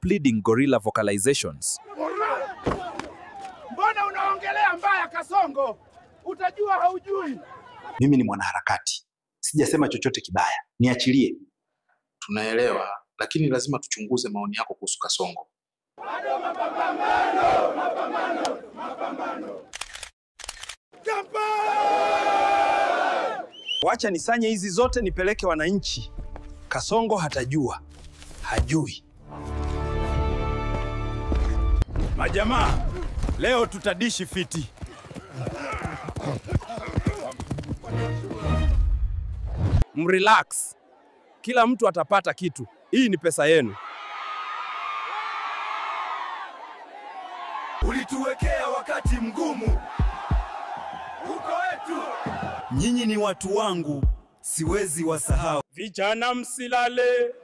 Pleading gorilla vocalizations. Mbona unaongelea mbaya Kasongo? Utajua haujui. Mimi ni mwanaharakati, sijasema chochote kibaya, niachilie. Tunaelewa, lakini lazima tuchunguze maoni yako kuhusu Kasongo. Bado mapambano, mapambano, mapambano. Wacha nisanye hizi zote nipeleke wananchi. Kasongo hatajua, hajui. Majamaa, leo tutadishi fiti. Mrelax, kila mtu atapata kitu. Hii ni pesa yenu. Ulituwekea wakati mgumu uko wetu. Nyinyi ni watu wangu, siwezi wasahau. Vijana msilale,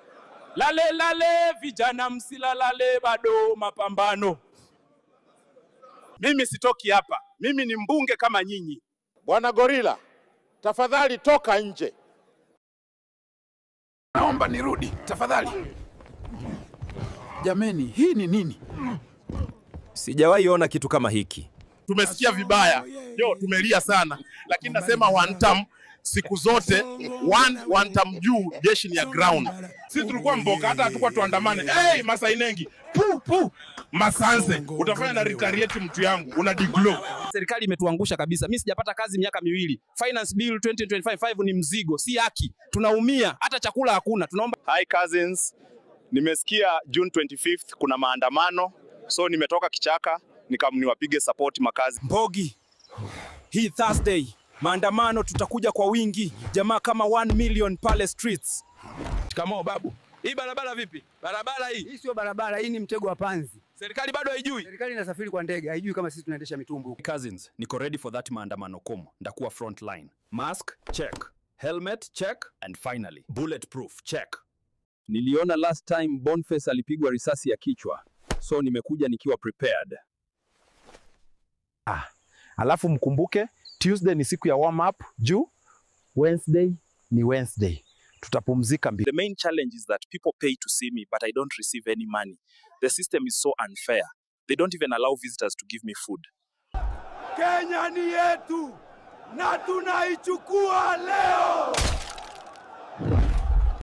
lale lale, vijana msilalale, bado mapambano. Mimi sitoki hapa, mimi ni mbunge kama nyinyi. Bwana Gorilla, tafadhali toka nje. Naomba nirudi tafadhali. Jameni, hii ni nini? Sijawahi ona kitu kama hiki. Tumesikia vibaya yo, tumelia sana, lakini nasema one term siku zote, one term juu, jeshi ni ya ground. Sisi tulikuwa mboka, hata hatukuwa tuandamane. Hey, Masai Nengi pu pu Masanse, utafanya na retaliate mtu yangu, una diglo. Serikali imetuangusha kabisa. Mimi sijapata kazi miaka miwili. Finance Bill 2025 ni mzigo, si haki. Tunaumia, hata chakula hakuna. Tunaomba. Hi cousins, nimesikia June 25th kuna maandamano, so nimetoka kichaka niwapige support makazi. Mbogi, hii Thursday maandamano tutakuja kwa wingi, jamaa kama 1 million pale streets. Shikamoo babu. Hii barabara vipi? Barabara hii. Hii sio barabara, hii ni mtego wa panzi. Serikali bado haijui. Serikali inasafiri kwa ndege, haijui kama sisi tunaendesha mitumbu. Cousins, niko ready for that maandamano komo. Ndakuwa front line. Mask check, helmet check and finally bulletproof check. Niliona last time Boniface alipigwa risasi ya kichwa, so nimekuja nikiwa prepared. Alafu mkumbuke Tuesday ni siku ya warm up juu Wednesday ni Wednesday. Tutapumzika The main challenge is that people pay to see me but I don't receive any money. The system is so unfair. They don't even allow visitors to give me food. Kenya ni yetu na tunaichukua leo.